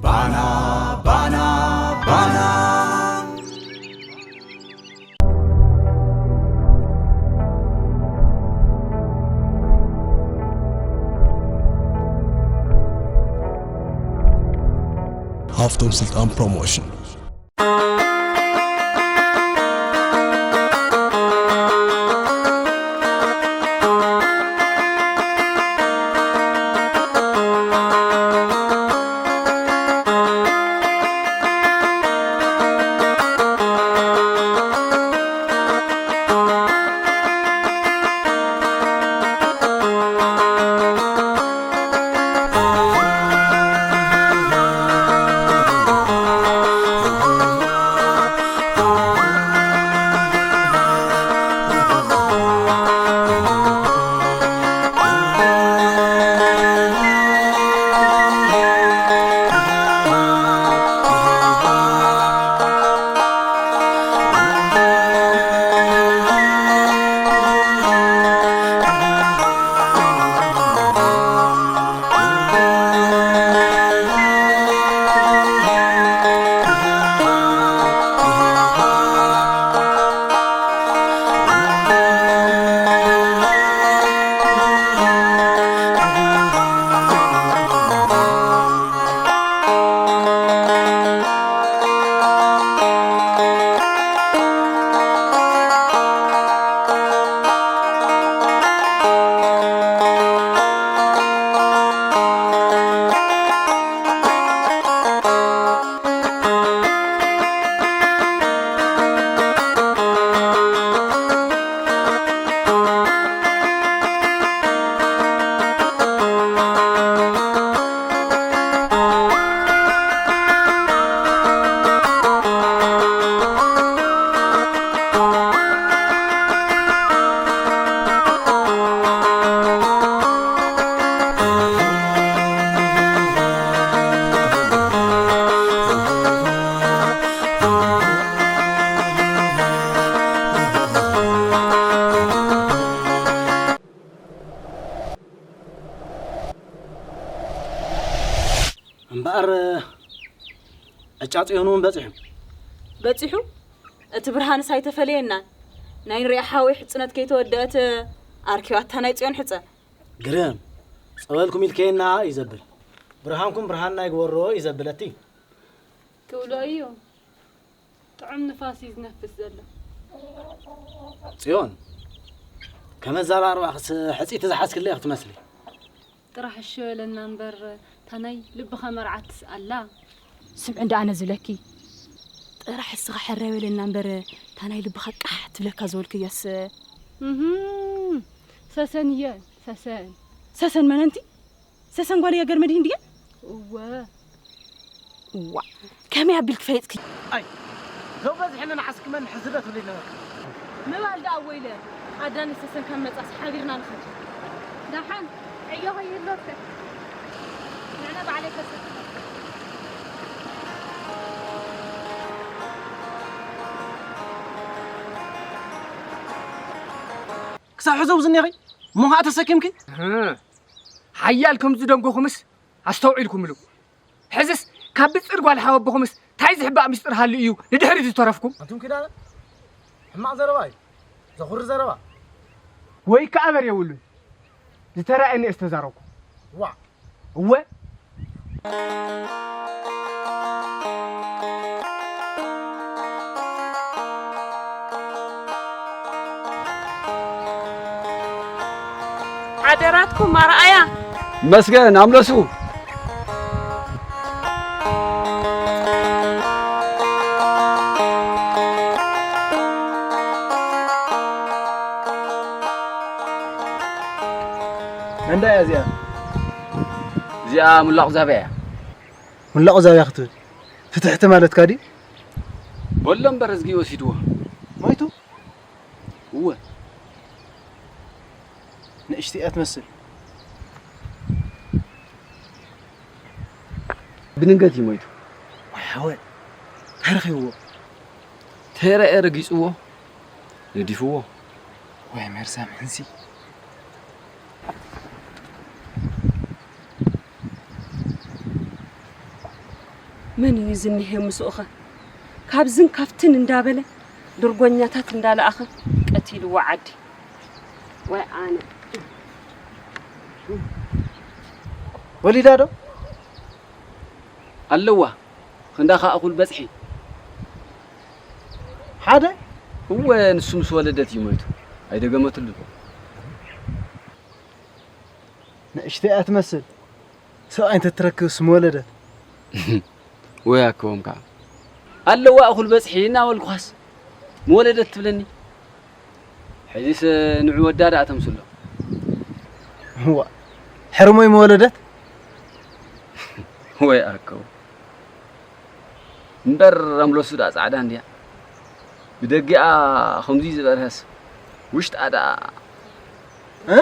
ባና ባና ባና። ሃፍቶም ስልጣን ፕሮሞሽን። እምበኣር ዕጫ ጽዮን እውን በጺሑ። በጺሑ? እቲ ብርሃንስ ኣይተፈለየናን። ናይ ንሪኣ ሓወይ ሕጽነት ከይተወደአት ኣርኪባታ ናይ ጽዮን ሕጸ። ግርም። ጸበልኩም ኢልከየና እዩ ዘብል። ብርሃንኩም ብርሃንና ይግበሮ እዩ ዘብለቲ። ትብሎ እዩ። ጥዑም ንፋስ እዩ ዝነፍስ ዘሎ። ጽዮን፣ ከመዛ ኣርባዕኽስ ሕጽይቲ ዝሓዝክለ ኢኺ ትመስሊ። ጥራሕ እሺ በለና እምበር፣ እታ ናይ ልብኻ መርዓትስ ኣላ። ስምዒ እንዳ ኣነ ዝብለኪ፣ ጥራሕ እስኻ ሕራይ በለና እምበር፣ እታ ናይ ልብኻ ቃሕ ትብለካ ዝበልክያስ። እህም፣ ሰሰን እየ፣ ሰሰን። ሰሰን መነንቲ? ሰሰን ጓል እያ ገርመ ድሂን ድየ? እወ። እዋ፣ ከመይ ኣቢልኪ ፈሊጥኪ? ኣይ፣ ዘው በዝሕኒ ንዓስኪ መን ሕዝረት ብለይ ነበርካ። ምባል ደኣ ወይለ፣ ኣዳኒ ሰሰን ካብ መጻስ ሓቢርና ንኸድ። ደሓን፣ ዕዮ ከይህልወካ። ንዕነ ባዕለይ ከሰክመካ። ክሳብ ሕዚ ኣብዚ እኒኺ? እሞ ኸዓ ተሰኪምኪ? እህ፣ ሓያል ከም ዝደንጎኹምስ ኣስተውዒልኩምሉ። ሕዝስ ካብ ብጽር ጓል ሓወቦኹምስ ታይ ዝሕባእ ምስጢር ሃልዩ እዩ ንድሕሪት ዝተረፍኩም? ኣንቱም ኪዳነ፣ ሕማቕ ዘረባ እዩ። ዘኹሪ ዘረባ። ወይ ከኣ በር የብሉን። ዝተራእየኒ እየ ዝተዛረብኩ። ዋዕ። እወ። ሓደራትኩም ኣርኣያ። መስገን ኣምለሱ። መንዳ እያ እዚኣ? እዚኣ ሙላቕ ዛብያ እያ። ሙላቕ ዛብያ ክትብል ፍትሕቲ ማለትካ ድዩ? በሎ እምበር እዝጊ ወሲድዎ። ሞይቱ? እወ። ንእሽቲ እያ ትመስል። ብድንገት እዩ ሞይቱ። ወይ ሓወ፣ እንታይ ረኺብዎ? ተረኤ ረጊጽዎ፣ ነዲፍዎ። ወይ መርዛም ሕንሲ። መን እዩ ዝኒሄ ምስኡኸ? ካብዝን ካብትን እንዳበለ ድርጎኛታት እንዳለኣኸ ቀቲልዎ ዓዲ። ወይ ኣነ። ወሊዳ ዶ ኣለዋ? ክንዳኻ እኹል በጽሒ ሓደ። እወ፣ ንሱ ምስ ወለደት እዩ ሞይቱ። ኣይደገመትሉን። ንእሽተይ እያ ትመስል። ሰብኣይ እንተትረክብስ ምወለደት። ወይ ኣከዎም ከዓ ኣለዋ እኹል በጽሒ እናበልኩኻስ ምወለደት ትብለኒ። ሕዚስ ንዑ ወዳ ደኣ ተምስሎ። እዋ፣ ሕርሞይ ምወለደት። ወይ ኣከው እምበር ኣምለሱ ደኣ ጻዕዳ እንድያ። ብደጊኣ ከምዚ ዝበርሀስ ውሽጣ ደኣ እ?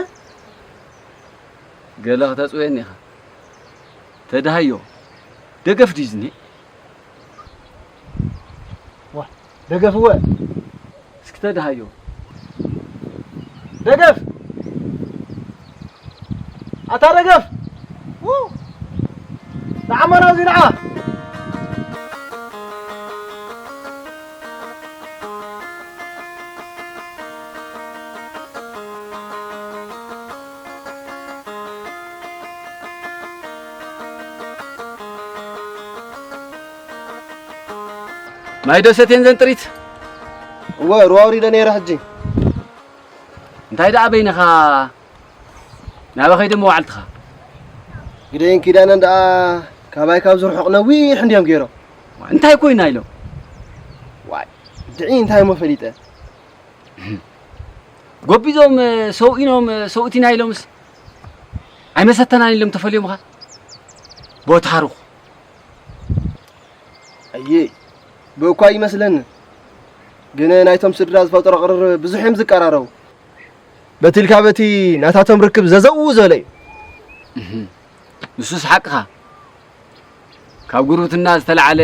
ገለ ክተጽውየኒ ኢኻ። ተድሃዮ ደገፍ ድዩ ዝኒሄ? ዋ፣ ደገፍ እወ። እስኪ ተድሃዮ። ደገፍ! ኣታ ደገፍ! ው! ንዓ መራዚ ንዓ! ማይ ዶ ሰትየን ዘን ጥሪት? እወ፣ ሩባ ኣውሪደ ነይረ ሕጂ። እንታይ ደኣ በይንኻ ናበኸይ ደሞ ዋዕልትኻ? ግደይን ኪዳነን ደኣ ካባይ ካብ ዝርሕቕ ነዊሕ እንድዮም ገይሮም። እንታይ ኮይና ኢሎም? ዋይ፣ ድዒ እንታይ እሞ ፈሊጠ። ጎቢዞም ሰውኢኖም ሰውእቲና ኢሎምስ ኣይመሰተናን ኢሎም ተፈልዮምኻ። ቦታሩኽ ኣየ ብእኳ ይመስለኒ ግን ናይቶም ስድራ ዝፈጥሮ ቅርርብ ብዙሕ እዮም ዝቀራረቡ። በቲ ኢልካ በቲ ናታቶም ርክብ ዘዘው ዝበለ እዩ። እህ፣ ንሱስ ሓቅኻ። ካብ ጉርብትና ዝተለዓለ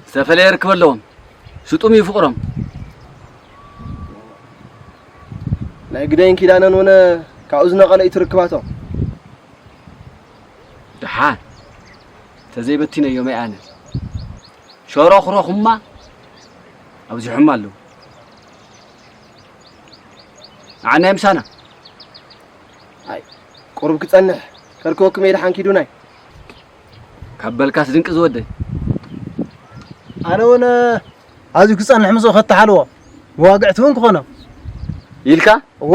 ዝተፈለየ ርክብ ኣለዎም። ስጡም እዩ ፍቕሮም። ናይ ግደይን ኪዳነን ወነ ካብኡ ዝነቐለ እዩ ትርክባቶም። ደሓን ተዘይበቲነዮም ኣነ ሸሮኽሮኹማ ኣብዚሖም ኣለዉ። ንዓና ምሳና። ኣይ ቁሩብ ክጸንሕ ከርክበኩም እየ ደሓን ኪዱናይ። ካብ በልካስ ድንቂ ዝወደይ። ኣነ እውን ኣብዚ ክጸንሕ ምስኡ ከተሓልዎ መዋግዕቲ እውን ክኾኖም ኢልካ? እወ።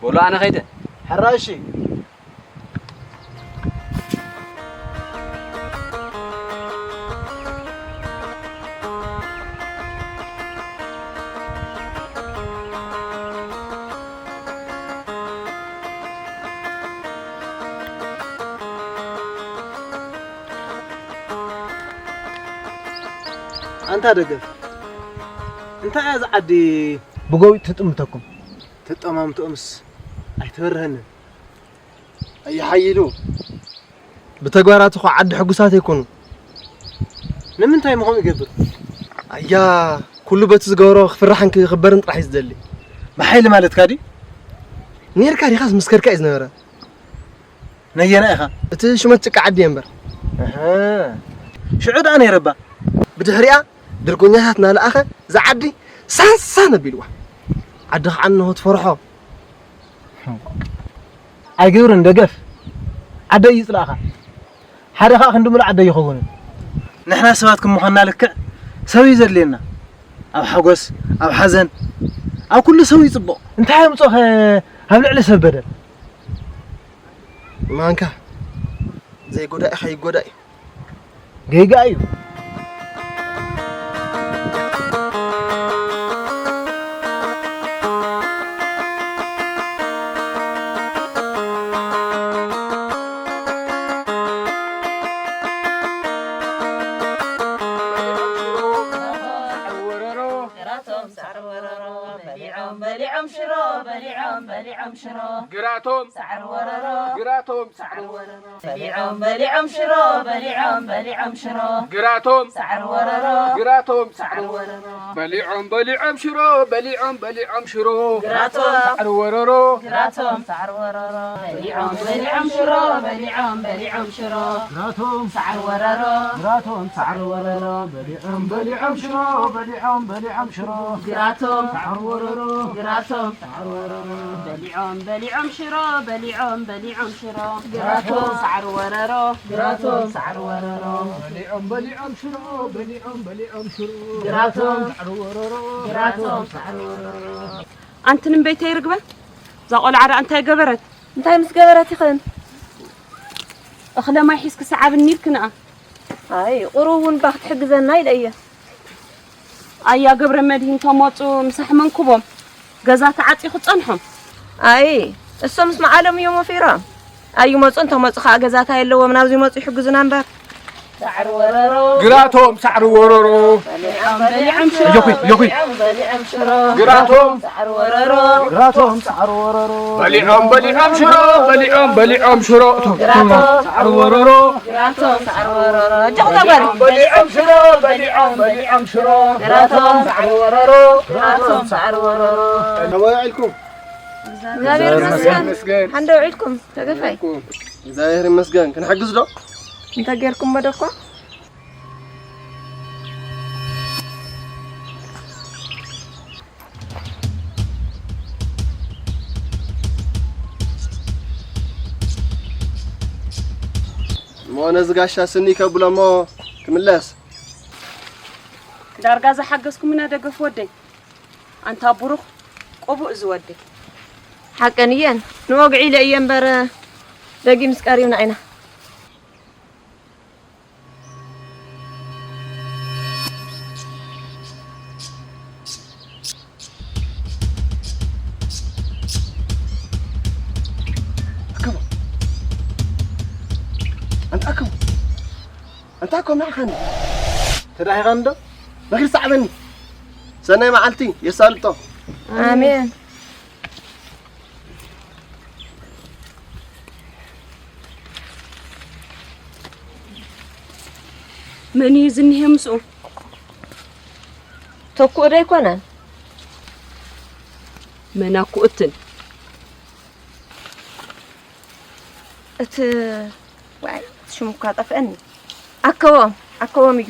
በሉ ኣነ ኸይደ። ሕራይ እሺ። ኣንታ ደገፍ እንታይ እያ ዝዓዲ ብጎዊጥ ትጥምተኩም? ተጠማምትኦምስ ኣይተበርሀንን። ኣይሓይሉ ብተግባራት እኮ ዓዲ ሕጉሳት ኣይኮኑ። ንምንታይ ምኾም ይገብር? ኣያ ኩሉ በቲ ዝገብሮ ክፍራሕን ክኽበርን ጥራሕ እዩ ዝደሊ። ብሓይሊ ማለትካ ድዩ? ኔርካ ዲኻስ ምስከርካ እዩ ዝነበረ። ነየና ኢኻ? እቲ ሽመት ጭቃ ዓዲ እየ እምበር። ኣሃ። ሽዑ ደኣ ነይረባ። ብድሕሪኣ ድርጎኛታት እናለኣኸ እዛ ዓዲ ሳንሳን ኣቢልዋ። ዓዲ ከዓ እንሆ ትፈርሖ። ኣይገብርን ደገፍ። ዓደይ ይፅላእኻ። ሓደ ከዓ ክንዲ ምሉእ ዓደይ ይኸውንን። ንሕና ሰባት ክምዃንና ልክዕ ሰብ እዩ ዘድልየና። ኣብ ሓጎስ፣ ኣብ ሓዘን፣ ኣብ ኩሉ ሰብ እዩ ፅቡቕ። እንታይ ኣምፅኦኸ ኣብ ልዕሊ ሰብ በደል? ማንካ ዘይጎዳእኻ ይጎዳእ እዩ። ጌጋ እዩ። በሊዖም በሊዖም ሽሮ በሊዖም በሊዖም ግራቶም ሳዕር ወረሮ ግራቶም ሳዕር ወረሮ በሊዖም በሊዖም ሽሮ በሊዖም በሊዖም ሽሮ ግራቶም ሳዕር ወረሮ ግራቶም ሳዕር ወረሮ በሊዖም በሊዖም ሽሮ በሊዖም በሊዖም ሽሮ ግራቶም ሳዕር ወረሮ ግራቶም ሳዕር ወረሮ በሊዖም በሊዖም ሽሮ በሊዖም በሊዖም ሽሮ ግራቶም ሳዕር ወረሮ ግራቶም ሳዕር ወረሮ በሊዖም በሊዖም ሽሮ በሊዖም በሊዖም ሽሮ ግራቶም ሳዕር ወረሮ ግራቶም ሳዕር ወረሮ በሊዖም በሊዖም ሽሮ በሊዖም በሊዖም ሽሮ ግራቶም ሳዕር ወረሮ ግራቶም ሳዕር ወረሮ በሊዖም በሊዖም ሽሮ በሊዖም በሊዖም ሽሮ ግራቶም ሳዕር ወረሮ ግራቶም ሳዕር ወረሮ ኣንቲ ንበይተይ ርግበ እዛ ቆልዓ ደኣ እንታይ ገበረት እንታይ ምስ ገበረት ይኽን እኽለ ማይ ሒዝኪ ሰዓብኒ ኢልክንኣ ኣይ ቁሩብ እውን ባ ክትሕግዘና ኢለ እየ ኣያ ገብረ መድሂን ተመፁ ምሳሕ መንክቦም ገዛ ተዓፂኹ ፀንሖም ኣይ እሶምስ መዓሎም እዮም ወፊሮም ኣይመፁ እንተመፁ ከዓ ገዛታ የለዎም ናብዚ ይመፁ ይሕግዙና እምበር ግራቶም ሳዕሪ ወረሮ እዮኺ እዮኺ ግራቶም ግራቶም ሳዕሪ ወረሮ በሊዖም በሊዖም ሽሮ በሊዖም በሊዖም ሽሮ ሳዕሪ ወረሮ ግራቶም ሳዕሪ ወረሮ እጆኹ ተጓሪ በሊዖም ሽሮ በሊዖም በሊዖም ሽሮ ግራቶም ሳዕሪ ወረሮ ግራቶም ሳዕሪ ወረሮ ከመይ ውዒልኩም እግዚኣብሔር ይመስገን ሓንደ ውዒልኩም ተገፋይ እግዚኣብሔር ይመስገን ክንሕግዝ ዶ እንታይ ጌርኩም መደኳ እሞ ነዚ ጋሻ ስኒ ከብሎ እሞ ክምለስ ዳርጋ ዝሓገዝኩምና ደገፍ ወደይ ኣንታ ብሩኽ ቅቡእ ዝወደይ ሓቀን እየን ንወግዒ ኢለ እየ እምበር ደጊምስ ቀሪብና ኢና ኣክቡ ኣንታ ኣክቡ ኣንታ ኮም ንዓኻኒ ተዳሂኻኒ ዶ መኺር ሰዕበኒ ሰናይ መዓልቲ የሳልጦ ኣሜን መን እዩ ዝኒሀ ምስኡ ተኩኡ ዶ ኣይኮነን መን ኣኩእትን እቲ ዋይ ሽሙ እኳ ጠፍአኒ ኣከቦም ኣከቦም እዩ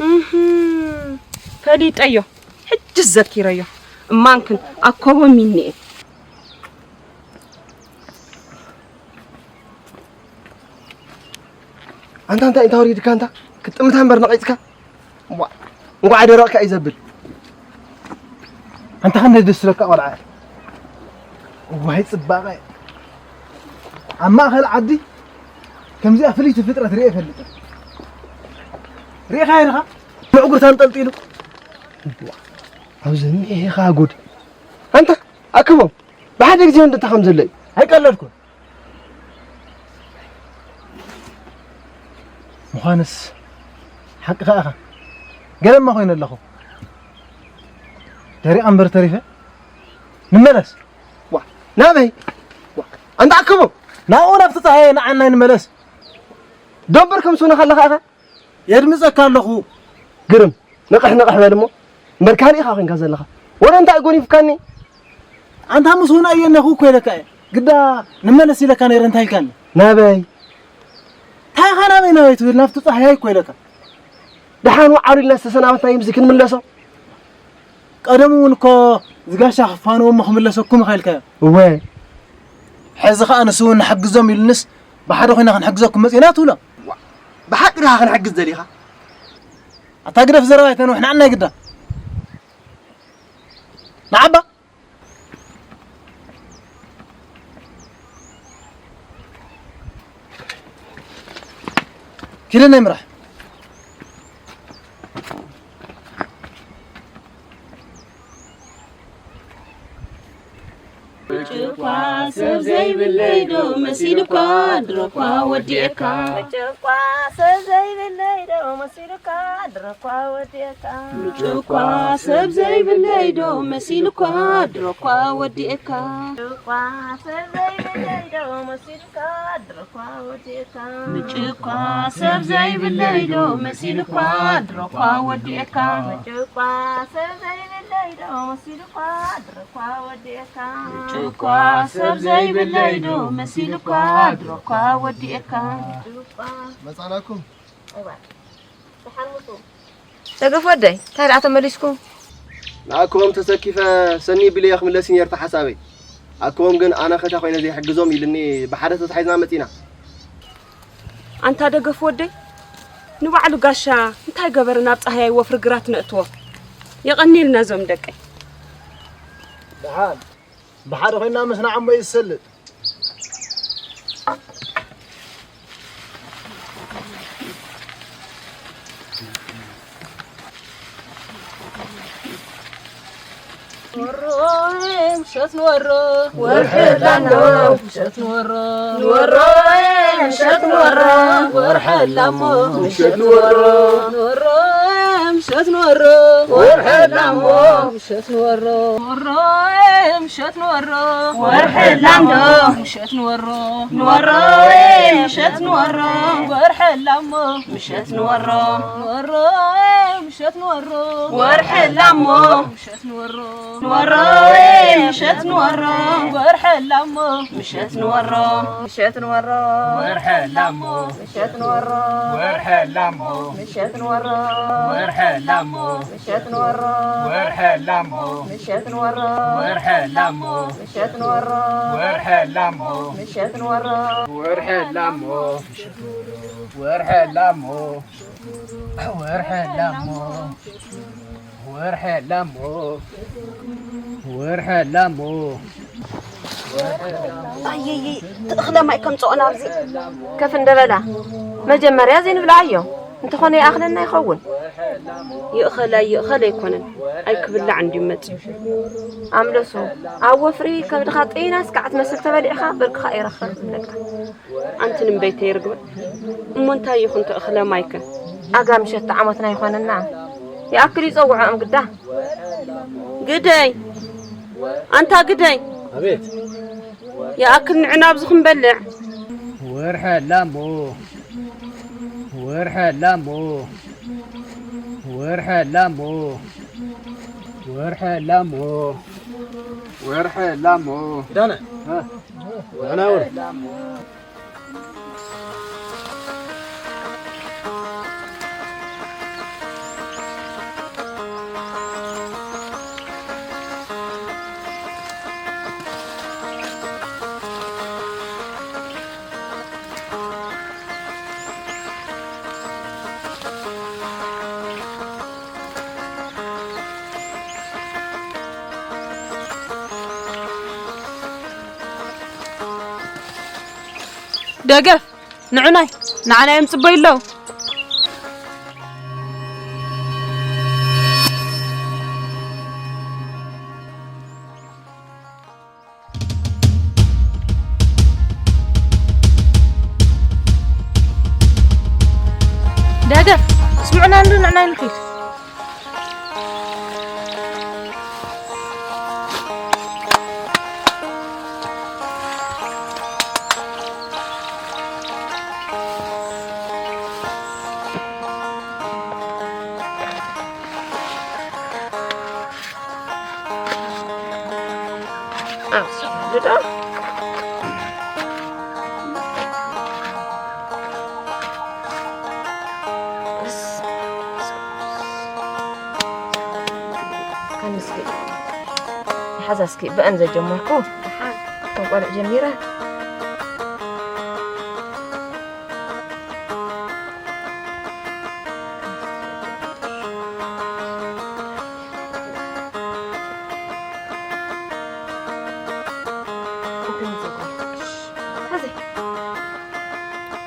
እህ ፈሊጠዮ ሕጅስ ዘኪረዮ እማንክን ኣኮቦም ይኒኤ ኣንታ እንታይ እንታይ ወሪድካ ኣንታ ክትጥምታ እምበር ነቒጽካ እንቋዕ ደረቕካ እዩ ዘብል ኣንታ ከመይ ደስ ዝብለካ ቆልዓ እዋይ ጽባቐ ኣብ ማእኸል ዓዲ ከምዚኣ ፍልይቲ ፍጥረት ርኤ ይፈልጥ ርኢኻ ኢኻ ምዕጉርታ ኣንጠልጢሉ ኣብዚ እኒኤኻ ጉድ ኣንታ ኣክቦም ብሓደ ግዜ እንድታ ከም ዘሎ እዩ ኣይቀለድኩን ምዃንስ ሓቅኻ ኢኻ ገለማ ኮይነ ኣለኹ ደሪቐ እምበር ተሪፈ ንመለስ ናበይ ኣንታ ኣክቦም ናብኡ ናብቲ ፀሃየ ንዓናይ ንመለስ ደንበር ከም ስነ ከለኻ ኢኻ የድምፀካ ኣለኹ ግርም ንቕሕ ንቕሕ በል እሞ እምበር ካልእ ኢኻ ኮይንካ ዘለኻ ወረ እንታይ ጎኒፍካኒ ኣንታ ምስ እውን ኣየነኹ እኮ ኢለካ እየ ግዳ ንመለስ ኢለካ ነይረ እንታይ ኢልካኒ ናበይ እንታይ ኢኻ ናበይ ናበይ ትብል ናብቲ ፃህያይ እኮ ኢለካ ደሓን ወዓሉ ኢልና ዝተሰናበትና እዩ ምዚ ክንምለሶ ቀደሙ እውን እኮ ዝጋሻ ክፋንዎ እሞ ክምለሰኩም ኢኻ ኢልካዮ እወ ሕዚ ኸዓ ንሱ እውን ንሕግዞም ኢሉንስ ብሓደ ኮይና ክንሕግዘኩም መፂና ትብሎ ብሓቂ ዲኻ ክንሕግዝ ደሊኻ ኣታ ግደፍ ዘረባ ኣይተንውሕ ንዓና ይግዳ ንዓባ ኪደና ይምራሕ ምጭኳ ሰብ ዘይብለይ ዶ መሲልኳ ድሮኳ ወዲኤካ። ምጭኳ ሰብ ዘይብለይ ዶ መሲልኳ ድሮኳ ወዲኤካ። ምጭኳ ሰብ ዘይብለይ ዶ መሲልኳ ድሮኳ ወዲኤካ። ምጭኳ ሰብ ዘይብለይ ዶ መሲልኳ ድሮኳ ወዲኤካ። ምጭኳ ሰብ ዘይብለይ ዶ መሲልኳ ድሮኳ ወዲኤካ። ምጭኳ ሰብ ዘይብለይ ዶ መሲልኳ ድሮኳ ወዲኤካ። ምጭኳ ሰብ ዘይብለይ ዶ መሲልኳ ድሮኳ ወዲኤካ። ምጭኳ መጻናኩም። እዋ፣ ደሓን ምጹ። ደገፍ ወደይ፣ እንታይ ደኣ ተመሊስኩም? ንኣኮቦም ተሰኪፈ ሰኒ ቢለዮ ክምለስ እዩ ነይሩ ሓሳበይ። ኣኮቦም ግን ኣነ ኸታ ኮይነ ዘይሕግዞም ኢልኒ ብሓደ ተታሒዝና መጺና። ኣንታ ደገፍ ወደይ፣ ንባዕሉ ጋሻ እንታይ ገበረ ናብ ጻህያይ ወፍሪ ግራት ነእትዎ? የቐንየልና እዞም ደቀይ። ደሓን ብሓደ ኮይና ምስናዕ እሞ ይሰልጥ። ንወሮ ምሸት ንወሮ ወርሒ ላሞ ምሸት ንወሮ ንወሮ ምሸት ንወሮ ወርሒ ላሞ ምሸት ንወሮ ንወሮ ምሸት ንወሮ ወርሒ ላሞ ምሸት ንወሮ ንወሮ ምሸት ንወሮ ወርሒ ላሞ ምሸት ንወሮ ንወሮ ምሸት ንወሮ ወርሒ ላሞ ምሸት ንወሮ ንወሮ ምሸት ንወሮ ወርሒ ላሞ ምሸት ንወሮ ንወሮ ምሸት ንወሮ ወርሒ ላሞ ምሸት ንወሮ ምሸት ንወሮ ወርሒ ላሞ ምሸት ንወሮ ወርሒ ላሞ ምሸት ንወሮ ወርሒ ላሞ ምሸት ንወሮ ወርሒ ላሞ ምሸት ንወሮ ወርሒ ላሞ ምሸት ንወሮ ወርሒ ላሞ ምሸት ንወሮ ወርሒ ላሞ ወርሒ ላሞ ወርሒ ላሞ ወርሒ ላሞ ወርሒ ላሞ ኣየይ፣ ትእኽለ ማይ ከም ጾኦን ኣብዚ ከፍ እንደበላ መጀመርያ ዘይንብልዓዮ እንተኾነ ይኣኽለና ይኸውን። ይእኸል ኣይእኸል ኣይኮነን፣ ኣይክብላዕ እንድዩ መጺኡ። ኣምለሱ፣ ኣብ ወፍሪ ከብድኻ ጤና እስካዕ ትመስል ተበሊዕኻ ብርክኻ ኣይረኽረኽ ትብለካ። ኣንቲ ንበይተይ ርግበ፣ እሞ እንታይ ይኹን ተእኽለ ማይከ? ኣጋ ምሸት ዓመትና ይኾነና። ይኣክል ይጸውዖም ግዳ። ግደይ፣ ኣንታ ግደይ። ኣቤት። ይኣክል ንዕና ኣብዚ ክንበልዕ። ወርሐ ላሞ፣ ወርሐ ላሞ፣ ወርሐ ላሞ፣ ወርሐ ላሞ፣ ወርሐ ላሞ። ዳነ። እ። ንሕና እውን። ደገፍ! ንዑናይ! ንዓና እዮም ጽበዩ ኣለዉ። ደገፍ! ስምዑና እንዶ ንዕናይ ንኺድ። ሓዛ እስኪ ብአን ዘጀመርኩ ካብ ቆልዕ ጀሚረ።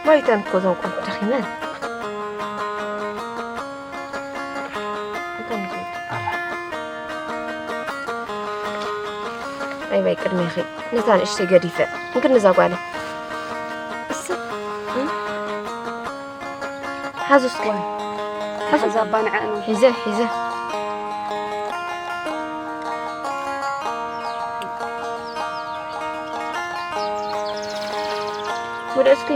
ማይተን እኮ እዞም ቆልዑ ደኺመን። ኣይ ባይ ቅድሜኺ ነታ ንእሽተይ ገዲፈ እንክን ነዛ ጓለ እሰ ሓዙ እስኪ ሓዙ ሓዛ ኣባ ንዐ ነው። ሒዘ ሒዘ ወደ እስኪ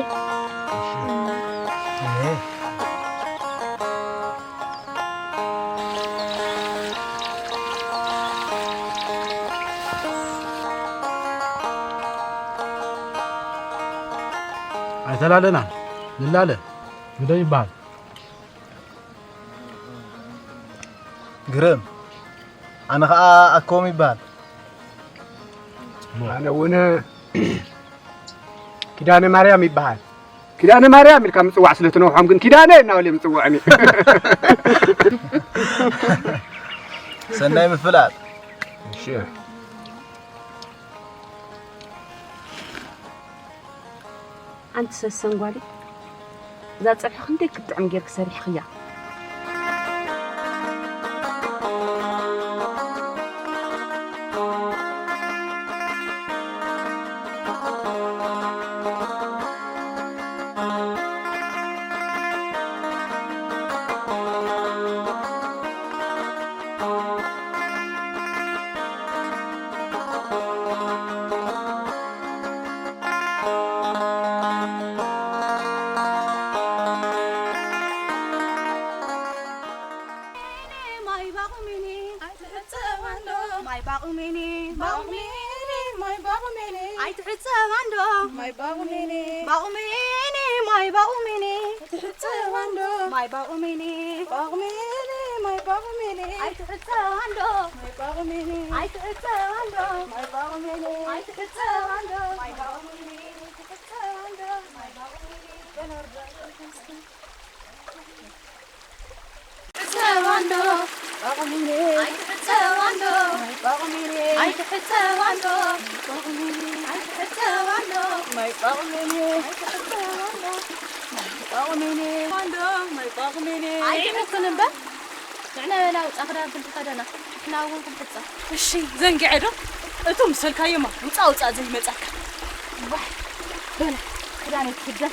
ኣይተላለና ንላለ ግደ ይበሃል። ግርም ኣነ ኸዓ ኣኮም ይበሃል። ኣነ እውን ኪዳነ ማርያም ይበሃል። ኪዳነ ማርያም ኢልካ ምጽዋዕ ስለ ትነውሖም ግን ኪዳነ እናበለ ምጽውዕኒ። ሰናይ ምፍላጥ። ሓንቲ ሰሰን ጓለይ፣ እዛ ጸብሒ ክንደይ ክትጥዕም ጌርኪ ሰሪሕኽያ። ማይ ባቑሚኒ ኣይትሕጸባንዶ ማይ ባቑሚኒ ባቑሚኒ ማይ ባቑሚኒ ኣይትሕጸባንዶ ማይ ባቑሚኒ ባቑሚኒ ማይ ባቑሚኒ ኣይትሕጸባንዶ ማይ ባቑሚኒ ባቑሚኒ ማይ ባቑሚኒ ኣይትሕጸባንዶ ማይ ባቑሚኒ ኣይትሕጸባንዶ ማይ ባቑሚኒ ኣይትሕጸባንዶ ማይ ባቑሚኒ ኣይትሕጸባንዶ ማይ ባቑሚኒ ኣይዕበትን እምበር ንዕና በላ ውፃ ክዳን ክንትኸደና ንሕና እውን ክንሕፀብ እሺ ዘንግዐ ዶ እቶም ሰልካዮማ ውፃ ውፃ ዘይመፀካ ዋይ በላ ክዳነይ ክኽደን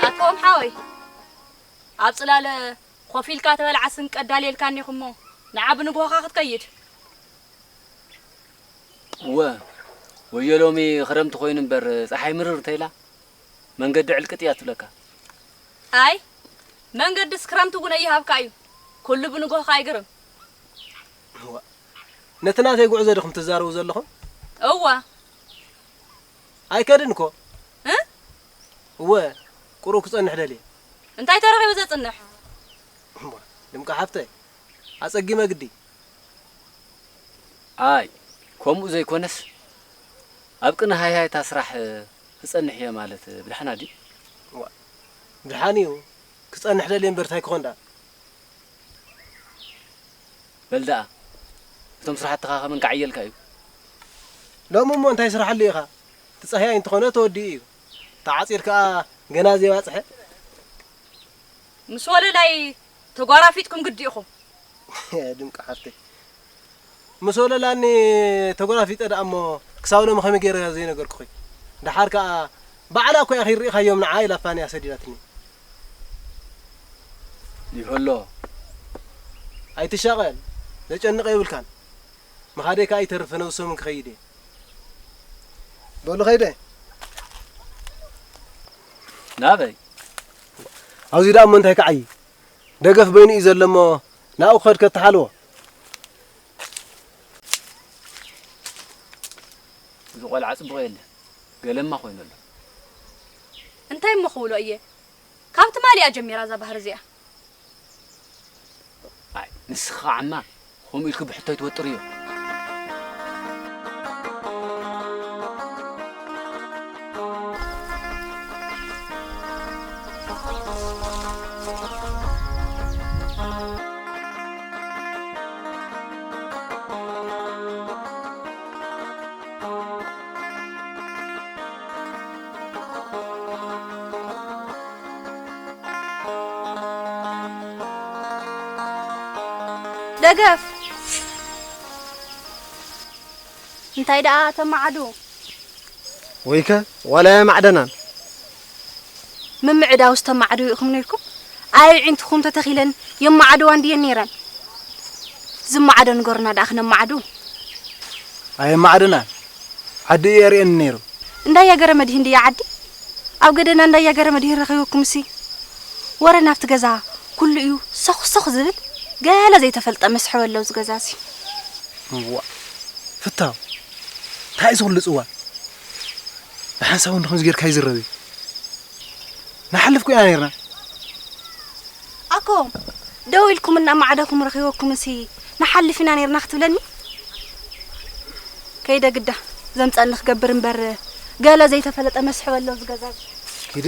ኣኮም ሓወይ ኣብ ጽላለ ኮፍ ኢልካ ተበልዓ ስንቂ ኣዳልየልካኒ ኢኹሞ ንዓ ብንግሆኻ ክትከይድ እወ ወዮ ሎሚ ክረምቲ ኮይኑ እምበር ጸሓይ ምርር እንተኢላ መንገዲ ዕልቅጥ እያ ትብለካ። ኣይ መንገድስ ክረምቲ እውን ኣይሃብካ እዩ ኩሉ ብንግሆኻ ኣይግርም። እዋ ነቲ ናተይ ጉዕዞ ዲኹም ትዛረቡ ዘለኹም? እዋ ኣይከድን እኮ። እ? እወ ቁሩብ ክጸንሕ ደልየ። እንታይ ተረኺቡ ዘጽንሕ? እሞ ድምቂ ሓፍተይ ኣጸጊመ ግዲ። ኣይ ከምኡ ዘይኮነስ ኣብ ቅነ ሃይሃይታ ስራሕ ክጸንሕ እየ ማለት ብድሕና ድዩ? እዋ ድሓን እዩ ክጸንሕ ደልየ እምበር ታይ ክኾን ደኣ። በል ደኣ እቶም ስራሕትኻ ከመን ክዓየልካ እዩ። ሎሚ እሞ እንታይ ስራሕ ኣሎ ኢኻ? እቲ ጸህያይ እንተኾነ ተወዲኡ እዩ። ተዓጺድ ከኣ ገና ዘይባጽሐ። ምስ ወለላይ ተጓራፊጥኩም ግዲ ኢኹም። ድምቂ ሓፍተይ ምስ ወለላኒ ተጎራፊጠ ደኣ እሞ ክሳብ ሎሚ ከመይ ገይረ ዘይነገርኩኺ። ደሓር ከኣ ባዕላ እኮ እያ ከይርኢኻዮም ንዓ ኢላ ፋንያ ሰዲዳትኒ። ይህሎ ኣይትሻቐል ዘጨንቕ የብልካን። ምኻደይ ከኣ ይተርፍ ነብሶምን ክኸይድ እየ። በሉ ኸይደ። ናበይ? ኣብዚ ደኣ እሞ እንታይ ክዓዪ? ደገፍ በይኑ እዩ ዘሎ እሞ ናብኡ ክኸድ ከተሓልዎ። እዚ ቆልዓ ጽቡቕ የለ ገለማ ኮይኑ ኣሎ። እንታይ እሞ ክብሎ እየ ካብ ትማሊ እያ ጀሚራ እዛ ባህሪ እዚኣ። ኣይ ንስኻ ዓማ ከምኡ ኢልኪ ብሕቶ ኣይትወጥርዮ። ደገፍ። እንታይ ደኣ ተማዕዱ? ወይከ ዋላ የማዕደናን። ምምዕዳውስ ተማዕዱ ኢኹም ነይርኩም? ኣየዒንትኹም ተተኺለን የማዕድዋ እንድየን ነይረን። ዝማዕዶ ንገሩና ደኣ ክነማዕዱ። ኣየማዕደናን። ዓዲ እዩ የርእየኒ ነይሩ። እንዳያ ገረመድህን ድያ ዓዲ? ኣብ ገደና እንዳያ ገረመድህን ረኺበኩም ሲ? ወረ ናብቲ ገዛ ኩሉ እዩ ሶኽ ሶኽ ዝብል፣ ገለ ዘይተፈልጠ መስሕብ ኣሎ እዚ ገዛ ሲ። እዋ፣ ፍታው፣ እንታይ እዩ ዝኹሉ ጽዋ? ብሓንሳብ እንዲ ከምዚ ጌርካ ይዝረብ እዩ። ንሓልፍ እኮ ኢና ነይርና። ኣኮ፣ ደው ኢልኩም እናማዕደኹም ረኺበኩም ሲ ንሓልፍ ኢና ነይርና ክትብለኒ? ከይደ ግዳ፣ ዘምጸኒ ክገብር እምበር፣ ገለ ዘይተፈለጠ መስሕብ ኣሎ እዚ ገዛ እዚ። ኪዲ።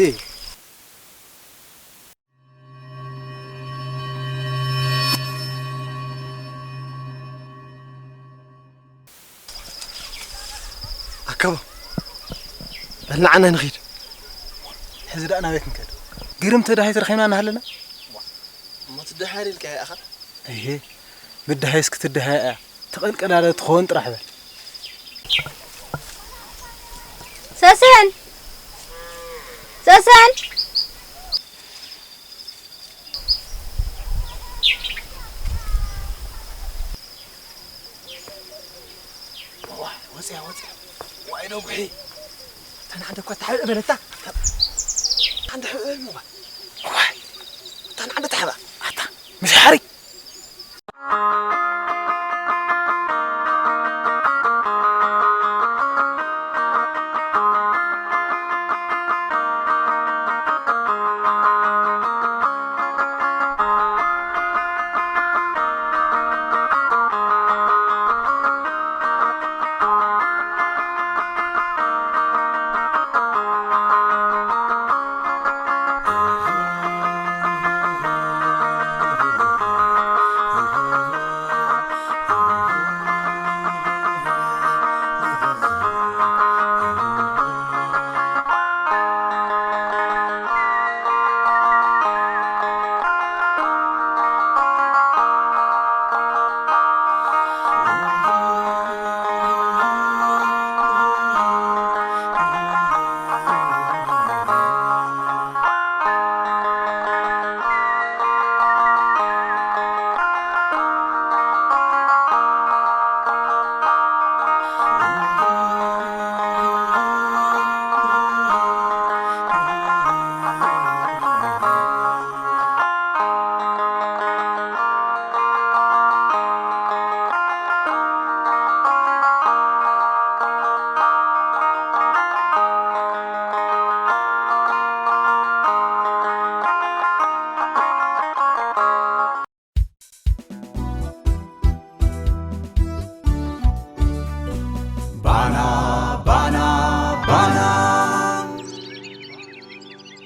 ኣከባ፣ በል ንዓና ንኺድ። ሕዚ ደኣ ናበይ ክንከድ? ግርም ተዳሂት ረኺብና እናሃለና? እሞ ትደሃር ኢልካ ኢኻ? እሄ፣ ምድሃይስ ክትደሃያ እያ። ተቐልቀላለ ትኸውን ጥራሕ በል። ሰሰን! ሰሰን! ዋይ፣ ወፅያ፣ ወፅያ። ዋይ፣ ደጉሒ። እታ ንሓደ እኳ ተሓብእ በለታ። ሓንቲ ሕብእ እሞ። ዋይ፣ እታ ንሓደ ተሓባ። ኣታ፣ ምሽ ሓሪ። ባና